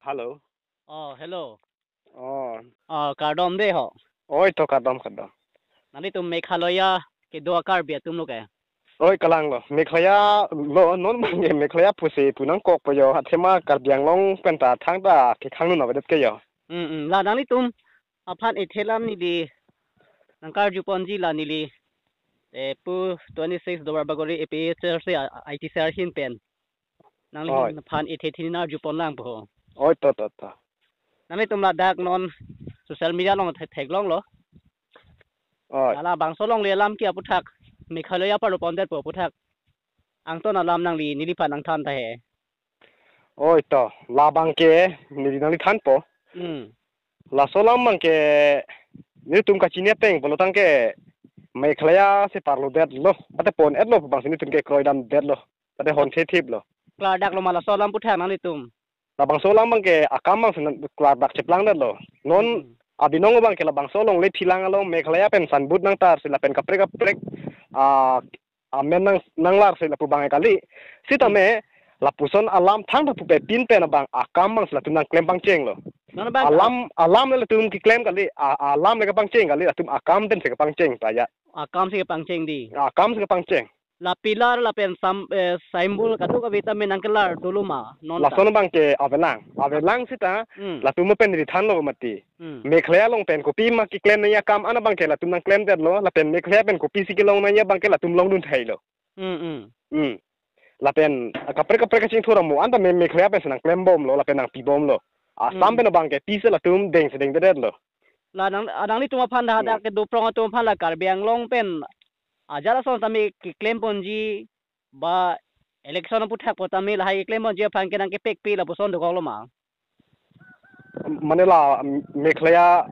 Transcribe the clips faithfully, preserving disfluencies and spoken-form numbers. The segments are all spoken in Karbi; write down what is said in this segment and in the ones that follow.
Hello. Oh, hello. Oh. Oh, kardom de ho. Oi to, kardom, kardom. Nanglitum Meghalaya kedo a-Karbi atum lo ke? Oi, kalang lo. Meghalaya lo, non bang ke Meghalaya pusi pu nangkokpo yo. Athema Karbi Anglong penta thangta kekhang nu na vedet ke yo. Hmm, hmm. La nanglitum aphan ethe alam neli nangkarjuponji la neli, eh, pu twenty-six Duarbagori A P H L C a, a, I T C R ahin pen. Oi. Nangliphan ethe thini nangkarjupon lang po ho. Oi, to, to, to. Nanglitum ladak non social media along the-, theklonglo. Oi. Labangso alongle alam ke aputhak Meghalaya parlo pondet po aputhak. Angton alam nangli neliphan nangthan ta he. Oi to, labang ke neli nangli thanpo. Hmm. Laso alam bang ke nelitum kachini ateng pulo tangte Meghalaya si parlo detlo. Ate pon-etlo bang si nelitum ke kroidam detlo. Ate hon thethiplo. Klardak lo ma laso alam aputhak nanglitum? Labangso alam bang ke akam bang si nang klardak cheplang detlo. Non Hmm. abinong bang ke labangso alongle philang along Meghalaya pen sanbut nangtar si lapen kaprek kaprek, ah, amen nang, nanglar si lapu bang kali. Sitame, hmm, lapuson alam thangta pupe pin pen abang akam bang si latum nangklem pangchenglo. Non abang alam, alam le latum keklem kali, a, alam le kepangcheng kali, latum akam pen si kepangcheng ta ya. Akam si kepangcheng di. Akam si kepangcheng. La pillar lapen sam, eh, symbol kadokave tame nangkelar dolo ma non ta? Lason bang ke avelang. Avelang sita, hmm, latum pen ri thanlo mati. Hmm. Meghalaya along pen kopi ma keklem nangji akam an abang ke latum nangklem detlo, lapen Meghalaya pen kopi si kelong nangji abang ke latum longdun thailo. Hmm, hmm. Hmm. Lapen kaprek kaprek kachingthur amo anta Me-, Meghalaya pen si nangklembomlo, lapen nangpibomlo. Assam, hmm, pen abang ke pisi latum deng si dengdedetlo. La nang, ah, nanglitum aphan dah, hmm, dak kedo prong atum aphan la Karbi Anglong pen ajat ason tame keklemponji ba election aputhak po tame lahai keklemponji aphan ke nangkepekpi lapuson dokoklo ma? Mane la, um, Meghalaya,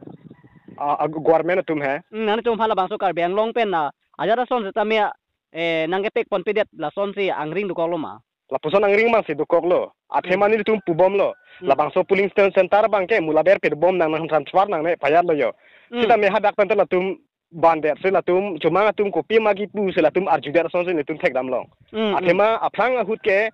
ah, ah, government atum he. Hmm, nanglitum aphan labangso Karbi Anglong pen, ah, ajat ason setame, eh, nangkepekponpedet lasonsi angring dokoklo ma? Lapuson angring bang si dokoklo. Athema, hmm, nelitum pubomlo. Hmm. Labangso polling sta-, center bang ke Mulaber pen bom nang, nang transfer nangne payatlo yo. Hmm. Sitame hadak pen ta latum bandet si latum, chomang atum kopi ma kipu si latum arjudet asonsi nelitum thekdamlong. Hmm, hmm. Athema aphrang ahut ke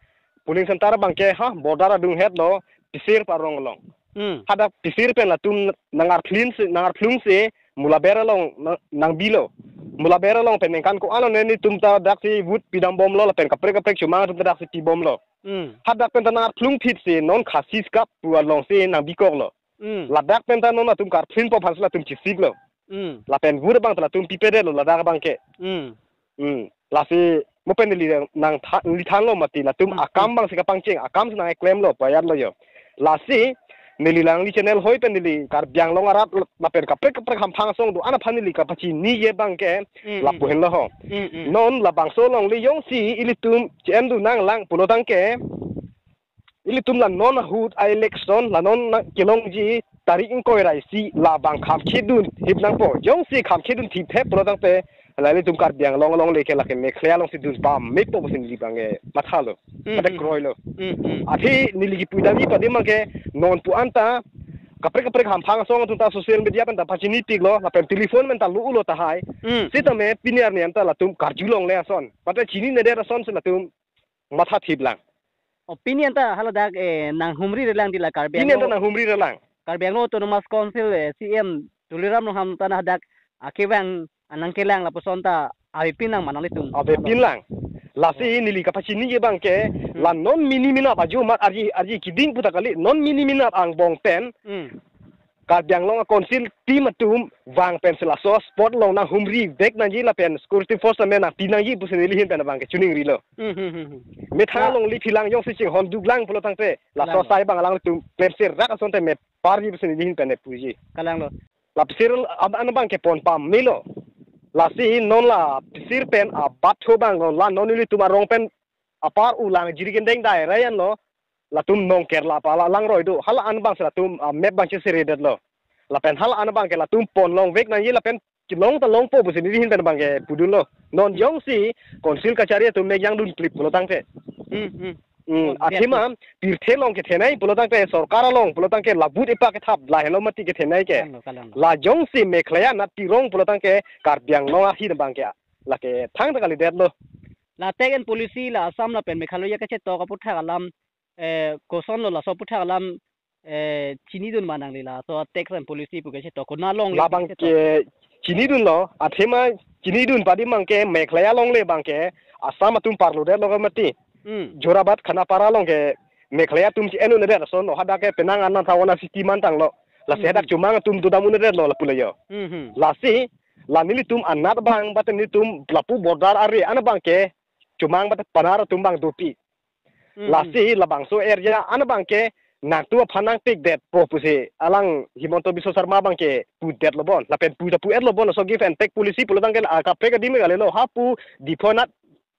polling center bang ke ha border adung hetlo, Pisir pu arong along. Hmm. Hadak Pisir pen latum nangarphlin si, nangarphlungsi Mulaber along nang, nangbilo. Mulaber along pen ningkan ko-an lo ne nelitum ta daksi vote pidambomlo lapen kaprek kaprek chomang atum ta daksi pibomlo. Hmm. Hadak pen ta nangarphlungphitsi non Khasi Cup pu alongsi nangbikoklo. Hmm. Ladak pen ta non latum karphlin po aphansi latum chesiklo. Hmm. Lapen vote abang ta latum pipedetlo ladak abang ke. Hmm. Hmm. Lasi mo pen neli nang tha-, neli thanlo mati latum, hmm, akam bang si kepangcheng, akam si nangklemlo payatlo yo. Lasi neli nangli channel hoi pen neli Karbi Anglong arat lapen kaprek kaprek hamphang asong do-an aphan neli kapachiniji abang ke, hmm, lapu, hmm, henlo ho. Hmm, hmm. Non labangso alongle jongsi ilitum chen du nanglang pulo tangte ilitum la non ahut a-election la non na kelongji tarik ingkoi ra isi labang kham khedun thip nangpo. Jongsi kham khedun thip thep pulo tangte la ilitum Karbi Anglong alongle ke lake Meghalaya alongsi dun pamepo pusi neli bang ke mathalo. Hmm, ate, hmm, kroilo. Hmm, hmm. Athe neli kipu damji padi ma ke non pu anta kaprek kaprek hamphang asong atum ta social media pen ta pachinipiklo lapen telephone pen ta lo-ulo tahai. Hmm. Sitame pini arni anta latum karjulongle ason, mate chininedet asonsi latum matha thiplang. Oh, pini anta haladak, eh, nanghumri relang di la Karbi Anglong. Pini anta nanghumri relang. Karbi Anglong Autonomous Council, eh, C E M Tuliram Ronghang ta hadak akevang anang kelang lapuson ta avepin lang ma nanglitum? Avepin lang. Lasi, oh, neli kapachiniji abang ke, hmm, la non mini minap ajo mat arji, arji keding pu ta kali, non mini minap angbong pen, hmm, Karbi Anglong a-council team atum vang pensi laso spot along nanghumri vek nangji lapen security force amen nangpi nangji pusi neli ahin pen abang ke chiningrilo. Hmm, hmm, hmm, hmm. Methang, ah, alongle philang jongsi chinghon duklang pulo tangte laso, kalang lo, sai abang alangtum klemse rak asonte meparji pusi neli ahin pen puji. Kalang lo. La Pisir an, an abang ke pon pamelo. Lasi non la Pisir pen abatho abang lo, la non ilitum arong pen apar ulang jiri kendeng dai rai anlo, latum Nongkerla pu la langroi do. Hala an abang si latum, ah, map abang cheseredetlo. Lapen hala an abang ke latum ponlong vek nangji lapen kelong ta longpo pusi neli ahin pen abang ke pudunlo. Non jongsi council kachari atum mek jangdun klip pulo tangte. Hmm, hmm. Hmm, oh, athema, pirthe along kethenei pulo tangte sorkar along pulo tangte la vote ipa kethap la helo mati kethenei ke. Kalang lo, kalang lo. La jongsi Meghalaya nat pirong pulo tangte Karbi Anglong ahin abang ke lake thangta kalidetlo. La tax and policy la Assam lapen Meghalaya kachetok aputhak alam, eh, kosonlo laso aputhak alam, eh, chinidun ma nangli laso tax and policy pu kachetok konat alongle labang kachetok? Ke chinidunlo, athema chinidun padi abangke Meghalaya alongle abangke Assam atum parlodetlo ke mati. Hmm. Jorabat Khanapara along ke Meghalaya atum si-en un-edet asonlo, hadak ke penang anat hawana city mantanglo. Lasi Hmm. hadak chomang atum dodam un-edetlo lapu le yo. Hmm, hmm. Lasi, la nelitum anat abang, bate nelitum lapu border area an abangke, chomang bate panar atum abang dopik. Hmm, hmm. Lasi labangso area an abangke nangtum aphan nangpikdetpo pusi alang Himanta Biswa Sarma abangke pudetlo bon. Lapen pu ta pu-etlo bon, laso give and take policy pulo tangke akaprek adim kalilo, hapu Diphu anat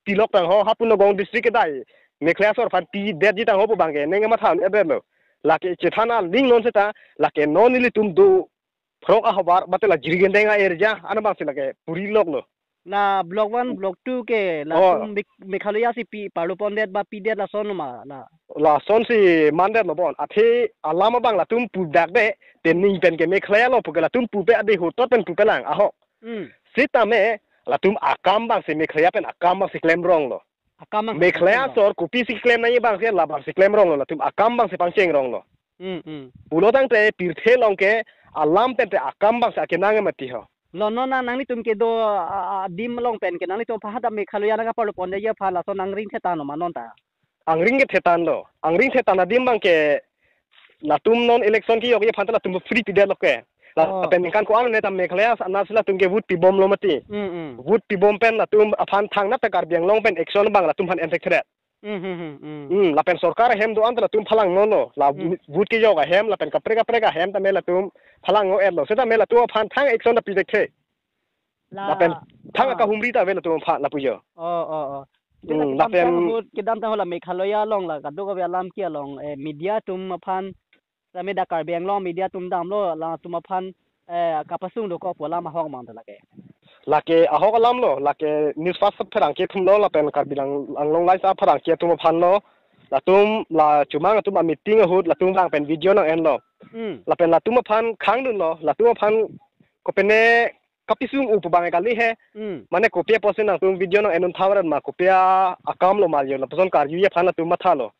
pilok tangho, hapu Nagaon district kedai Meghalaya asor aphan pidetji tangho pu abangke neng matha un-edetlo. Lake chethan aling non seta, lake non nelitum do phrok ahavar bate la Jirikindeng a-area an abangsi lake puri loklo. La block one, block two ke Oh. latum Meg-, Meghalaya si pi parlo pondet ba pidet lason ma la? Lasonsi mandetlo bon. Athe alam abang latum pudak de, te ning pen ke Meghalaya lo pu ke latum pupe ade hotot pen pupe lang ahok. Hmm. Sitame latum akam abangsi Meghalaya pen akam abangsi klemronglo. Akam abangsi Meghalaya klemrong. Asor kopisi klem nangji abangsi labangsi klemronglo, latum akam abangsi pangchengronglo. Hmm, hmm. Pulo tangte pirthe along ke alam pen te akam abangsi akenang mati ho. Lo non nang nanglitum kedo, a, a, adim along pen ke nanglitum aphan hadak Meghalaya nangkaparlo ponji aphan lason angring thetan lo ma non ta? Angring ke thetanlo. Angring thetan adim abangke latum non election kejokji aphan ta latum free pidetlo ke. La Oh. pen ningkan ko-an ne ta Meghalaya anatsi latum ke vote pibomlo mati. Hmm, hmm. Vote pibom pen latum aphan thangnat ta Karbi Anglong pen action abang latum aphan enthekthret. Hmm, hmm, hmm, hmm. Hmm, lapen sorkar ahem do-an ta latum phalangnono. La Hmm. vote kejok ahem lapen kaprek kaprek ahem tame latum phalang-o-etlo. Setame latum aphan thang action ta pithekthe. La, Lapen thang ah. akahumri ta ave latum aphan lapu yo. Oh, oh, oh. Hmm, Jela kedam lapen tang ahut, kedam tang ahut la Meghalaya along la kadokave alam ke along, eh, media atum aphan, la me dak Karbi Anglong media atum damlo, latum aphan, eh, kapasung dokok pu alam ahok mang ta lake? Lake ahok alamlo, lake News First apherangke atumlo, lapen Karbi Lang-, Anglong Live apherangke atum aphanlo, latum la chomang atum a-meeting ahut latum vang pen video nang-enlo. Hmm. Lapen latum aphan khangdunlo, latum aphan kopine kapisung-o pu abang kali he. Hmm. Mane kopi apotsi nangtum video nang-en un tharan ma, kopi a-, akamlo ma yo, lapuson karjuji aphan latum mathalo.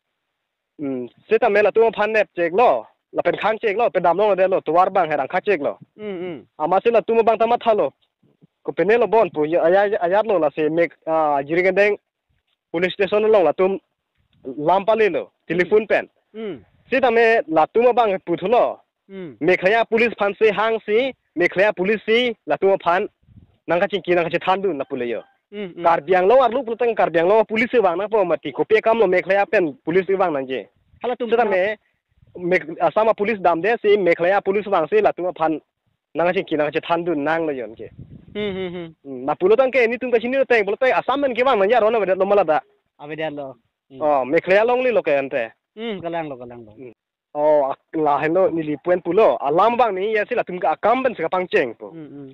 Hmm. Setame latum aphan nepcheklo, lapen khangcheklo, pedamlongledetlo, tovar abang herang khacheklo. Hmm, hmm. Amatsi latum abang ta mathalo. Kopinelo bon pu, ya, ya, ya, ayatlo lasi Meg-, ah, Jirikindeng police station along latum lam palelo, telephone pen. Hmm. Setame latum abang puthulo. Hmm. Meghalaya police aphansi hangsi, Meghalaya police si latum aphan nangkachingki nangkachethandun lapu le yo. Hmm, hmm. Karbi Anglong arlo pulo tang Karbi Anglong police vang nangpo mati, kopi akamlo Meghalaya pen police vang nangji. Halatum Setame Meg-, Assam a-police damde si Meghalaya police vangsi latum aphan nangkachingki nangkachethandun nanglo yo anke. Hmm, hmm, hmm. Hmm, lapulo tangke nelitum kachini lo teng, pulo tang Assam pen kevang nangji aron avedetlo ma ladak. Avedetlo. Hmm. Oh, Meghalaya alonglelo ke ante. Hmm, kalanglo, kalanglo. Hmm. Oh, ak-, lahenlo neli pu-en pulo. Alam abang ni ya si latum ke akam pensi kapangcheng pu. Hmm, hmm.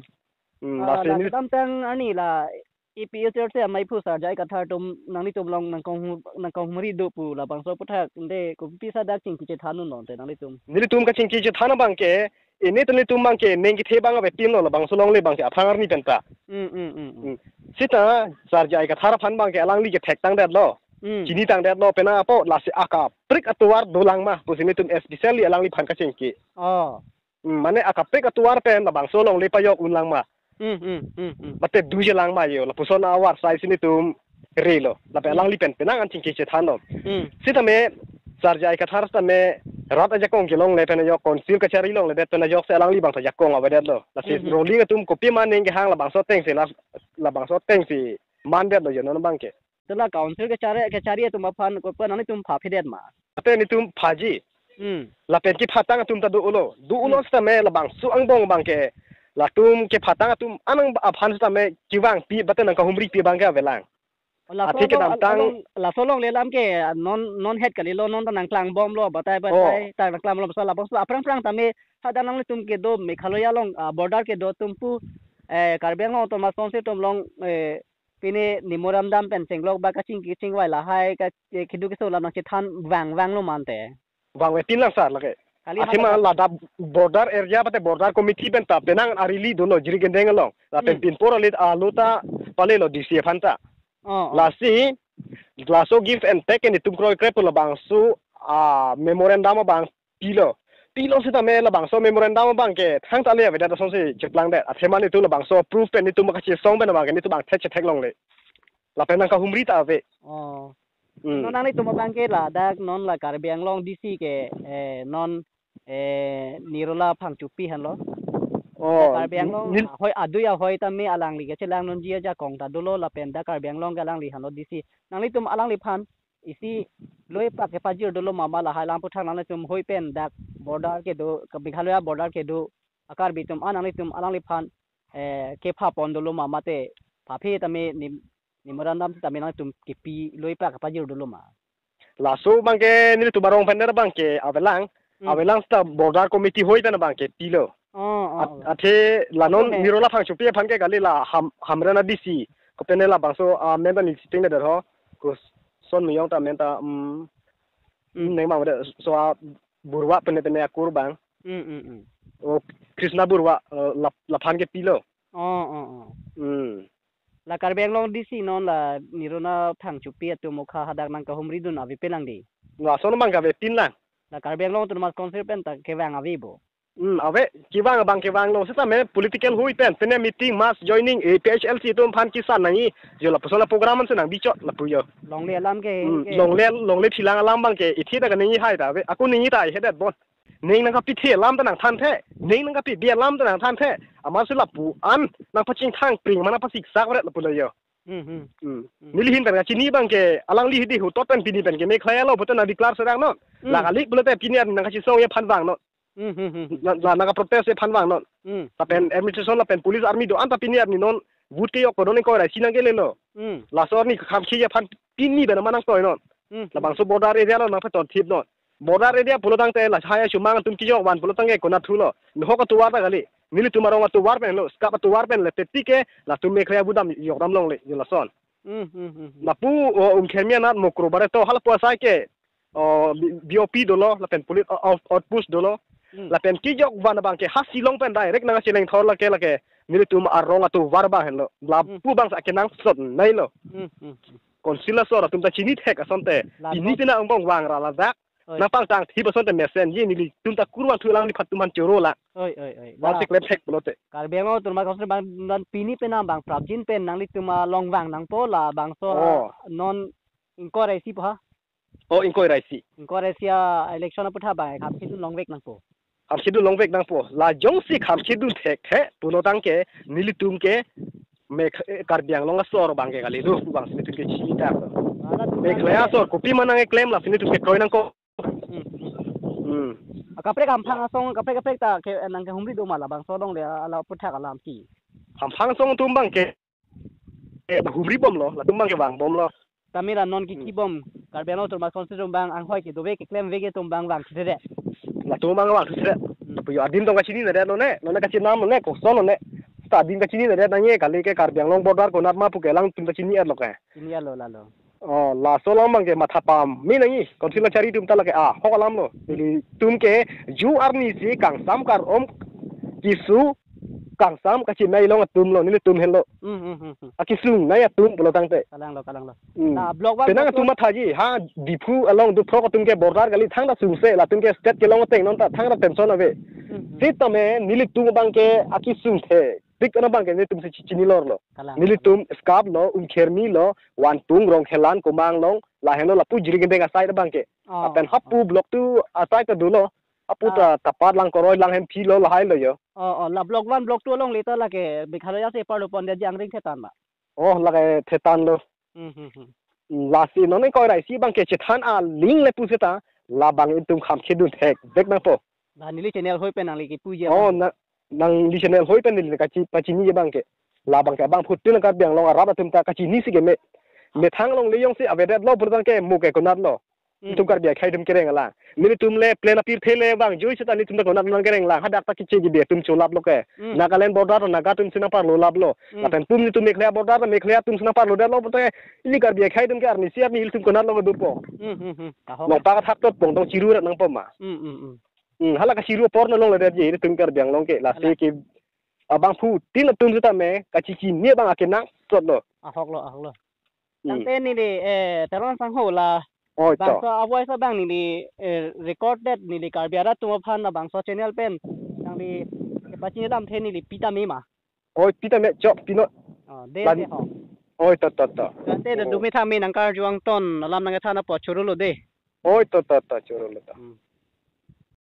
Hmm, Ah, lasi la neli kedam tang arni la A P H L C amaiphu Sir J I Kathar atum nanglitum along nangkong-, nangkonghumri do pu labangso aputhak de kopi sa dak chingki chethandunlo te nanglitum? Nelitum kachingki chethan abangke, ini ta nelitum abangke neng kethe abang avepinlo labangso alongle abangke aphrang arni penta. Hmm, hmm, hmm, hmm. Hmm. Seta Sir J I Kathar aphan abangke alangli ke thektangdetlo. Hmm. Chinitangdetlo penang apo lasi akaprek atovar dolang ma pusi nelitum especially alangliphan kachingki. Oh. Hmm, mane akaprek atovar pen labangso alongle pajok unlang ma. Hmm, hmm, hmm, hmm. Mate dujelang ma yo, lapuson avarsai si nelitum relo. Lapen Hmm. alangli pen penang an chingki chethanlo. Hmm. Setame Sir J I Kathar setame rat ajakong kelongle pen ajok, council kachari longledet pen ajoksi alangli abang ta jakong avedetlo. Lasi Hmm, hmm. ruling atum kopi ma neng kehang labangso atengsi la, labangso atengsi mandetlo yo non abangke. Te la council kachari, kachari atum aphan kopi nanglitum pha phedet ma? Ate nelitum phaji. Hmm. Lapen kephatang atum ta do-olo. Do-olo Hmm. setame labangso angbong abangke latum kephatang atum anang aphan setame kevangpi bate nangkahumripi abangke avelang. Laso Athe along, kedamtang along, laso alongle alam ke non, non het kalilo, non ta nangklangbomlo, batai, Oh. batai ta nangklangbomlo, basa labangso aphrang phrang tame hadak nanglitum kedo Meghalaya along, ah, border kedo atum pu, eh, Karbi Anglong Autonomous Council atum along, eh, pine memorandum pen chenglok ba kachingki chingvai lahai ka, eh, kedo keso alam nangchethan vang vanglo mante. Vangvepinlang sir lake. Kali Athema hadak ladak border area bate border committee pen ta penang arili dolo Jirikindeng along. Lapen Hmm. pinpor alit alo ta palelo D C aphan ta. Oh, oh. Lasi, laso give and take ke netum kroikre pu labangso, ah, memorandum abang pilo. Pilo sitame labangso memorandum abang ke thangta le avedet asonsi cheplangdet. Athema netum labangso approve pen netum kachesong pen abang ke netum abang thek chetheklongle. Lapen nangkahumri ta ave. Oh. Hmm. Non nanglitum abang ke ladak non la Karbi Anglong D C ke, eh, non, eh, Nirola Phangchopi henlo. Oh, Karbi Anglong ni-, ahoi adui ahoi tame alangli kachelangdunji ajakong ta dolo lapen dak Karbi Anglong ke alangli henlo D C. Nanglitum alangliphan isi loipak kepajir dolo ma ma lahai alam aputhak nanglitum hoi pen dak border kedo, ke Meghalaya border kedo a-Karbi atum an nanglitum alangliphan, eh, kepha pon dolo ma mate phaphe tame nim-, memorandum tame nanglitum kepi loipak kepajir dolo ma? Laso abang ke nelitum arong pen der abang ke avelang. Hmm. Avelang seta border committee hoi pen abang ke pilo. Oh, oh, At-, oh. Athe la non Aso he. Nirola Phangchopi aphan ke kali la Ham-, Hamren a D C. Kopine labangso amen ta neli chiting der ho. Koson miyong ta amen ta, um, Hmm. neng mang de so a Burwa pene pene akur abang. Hmm, hmm, hmm. O Krishna Burwa, eh, lap-, laphan ke pilo. Oh, oh, oh. Hmm. La Karbi Anglong D C non la Nirola Phangchopi atum okha hadak nangkahumridun ave pen lang di. Lason abang ke ave pen lang. La Karbi Anglong Autonomous Council pen ta kevang ave bo. Hmm, ave, kevang abang kevanglo. Sitame political hoi pen, pene meeting, mass joining, A P H L C atum aphan kisan nangji. Jo lapuson la program an se nangbichot lapu jo. Longle alam ke, Hmm, ke. Longle, longle philang alam abang ke, ithi ta kaningje hai ta ave. Ako ningje ta hedet bon. Ning nangkapithe alam ta nangthanthe. Ning nangkapibi alam ta nangthanthe. Amatsi lapu an nangpachingthang pring ma nangpasiksak ret lapu lo jo. Hmm, hmm. Hmm. Hmm. Neli ahin pen kachini abang ke alangli hidi hutot pen pini pen ke Meghalaya lo pulote nang declare serang non. Hmm. La kali pulote pini arni nangkachesongji aphan vang non. Hmm, hmm, hmm, hmm. La, la nangkaprotestji aphan vang non. Hmm. Lapen administration lapen police army do-an ta pini arni non vote kejok ko non ingkoi ra isi nangkelelo. Hmm. Laso arni khamkhiji aphan pini pen ma nangtoi non. Hmm, hmm. Labangso border area lo nangpathan thip non. Border area pulo tangte lahai asomang atum kejok van pulo tangte konat thulo. Nahok atovar ta kali. Nelitum arong atovar pen lo, SCAP atovar pen le teti ke, latum Meghalaya vote dam jok dam longle, jo lason. Hmm, hmm, hmm, hmm. Lapu, o, Umkhermi anat Mukroh Bareto, halapu asai ke, o, B-, B O P dolo, lapen police o-, out-, outpost dolo. Hmm. Lapen kejok van abang ke ha Shillong pen direct nangcheleng thor lake lake. Nelitum arong atovar abang henlo. Lapu Hmm. abang sa kenangsot nai lo. Hmm, hmm, hmm. Council asor atum ta chinithek asonte. La Pini no- pina angbong vang ra ladak. Oi. Nangpangthang thip asonte mesenji nelitum ta kurvangthu alangliphan atum aphan choro la. Oi, oi, oi. Bang La- si klem thek pulote. Karbi Anglong Autonomous Council abang non pini pen abang prapjin pen nanglitum along vang nangpo labangso Oh. non ingkoi ra isi po ha? Oh, ingkoi ra isi. Ingkoi ra isi a-election aputhak abang khamkhedun longvek nangpo. Khamkhedun longvek nangpo. La jongsi khamkhedun thekthe pulo tangte nelitum ke Megh-, eh, Karbi Anglong asor abang ke kali do, abang si nelitum ke chini ta. Ala tu Meghalaya asor kopi ma nangkeklem lasi nelitum ke kroi nangkok. Hmm. Hmm. Akaprek hamphang asong, kaprek kaprek ta ke nangkehumri do ma labangso longle ala aputhak alam si. Hamphang asong atum abang ke, eh, humri bomlo, latum abang ke vang bomlo. Tame la non ki Hmm. kibom, Karbi Anglong Autonomous Council atum abang anghoi kedovek keklemvek atum abang vangthuthedet. Latum abang vangthuthedet. Hmm. Puyo adim tong kachininedet lo ne, lo ne kachinam lo ne, koson lo ne. Seta adim kachininedet nangji kali ke Karbi Anglong border konat ma pu ke alangtum kachini-et lo ke. Chini-et lo lalo. Oh, laso alam abang ke matha pame nangji. Council achari atum ta lake ahok alam lo. Nelitum ke ju arni si kangsam kar-om keso kangsam kachimai along atum lo, nelitum henlo. Hmm, hmm, hmm, hmm. Akesung nai atum pulo tangte. Kalang lo, kalang lo. Hmm. Na block one, Penang block atum two. Mathaji, ha Diphu along Diphu atum ke border kali thangta sungse, latum ke state kelong ateng non ta thangta tension ave. Hmm, hmm. Sitame nelitum abang ke akesung the. Tik ana abang ke nelitum si chi-, chini lor lo. Kalang. Nelitum SCAP lo, Umkhermi lo, Vantung, Rongkhelan, Komang along, lahenlo lapu Jirikindeng asai abang ke. Oh, Lapen hapu oh. Block two asai ta dolo. Apu Ah. ta Tapat, Langkoroi, Langhemphi lo, lahai lo jo. Oh, oh, la block one, block two along le ta lake Meghalaya si parlo pon dia jangring thetan ma. Oh, lake thetan lo. Hmm, hmm, hmm. Lasi non ingkoi ra isi abang ke chethan aling le pu seta labang itum khamkhedun thekvek nangpo. Ba neli channel hoi pen nangli kipuji Oh, abang. Na, nangli channel hoi pen neli kachi-, pachiniji abang ke. Labang ke abangphutin Karbi Anglong arat atum ta kachinisi ke me. Methang along le jongsi avedet lo pulo tangte mo ke konat lo. Hmm. Itum Karbi akhei atum kereng alang. Nelitum le plan apirthe le vangjuji seta nelitum ta konat nangkereng lang. Hadak ta kiche gibi atum cholap lo ke. Hmm. Nagaland border ta Naga atum si nangparlo lap lo. Hmm. Lapen pum nelitum Meghalaya border ta Meghalaya atum si nangparlodet lo pulote ili Karbi akhei atum ke arnisi arni ilitum konat lo ke dopo. Hmm, hmm, hmm. Ahok. Longpak athak tot pong tong chiru rat nangpo ma. Hmm, hmm, hmm. Hmm, hala kachiru apor na longledetji ilitum Karbi Anglong ke. Lasi Hala. Ke abangphutin atum seta me kachechini abang akenangsot lo. Ahok lo, ahok lo. Hmm. Tangte neli, eh, Teron Sangho la. Oi to. Bangso a-voice abang neli, eh, recorded neli Karbi arat atum aphan labangso channel pen nangli kepachini damthe neli pitame ma. Oi, pitame chok, pino. Oh, de, lan- de ho. Oi to, to, to. Tangte, oh, dum-e tha me nangkarju angton alam nangkethan apot chorolo de. Oi to, to, to, chorolo to. Hmm.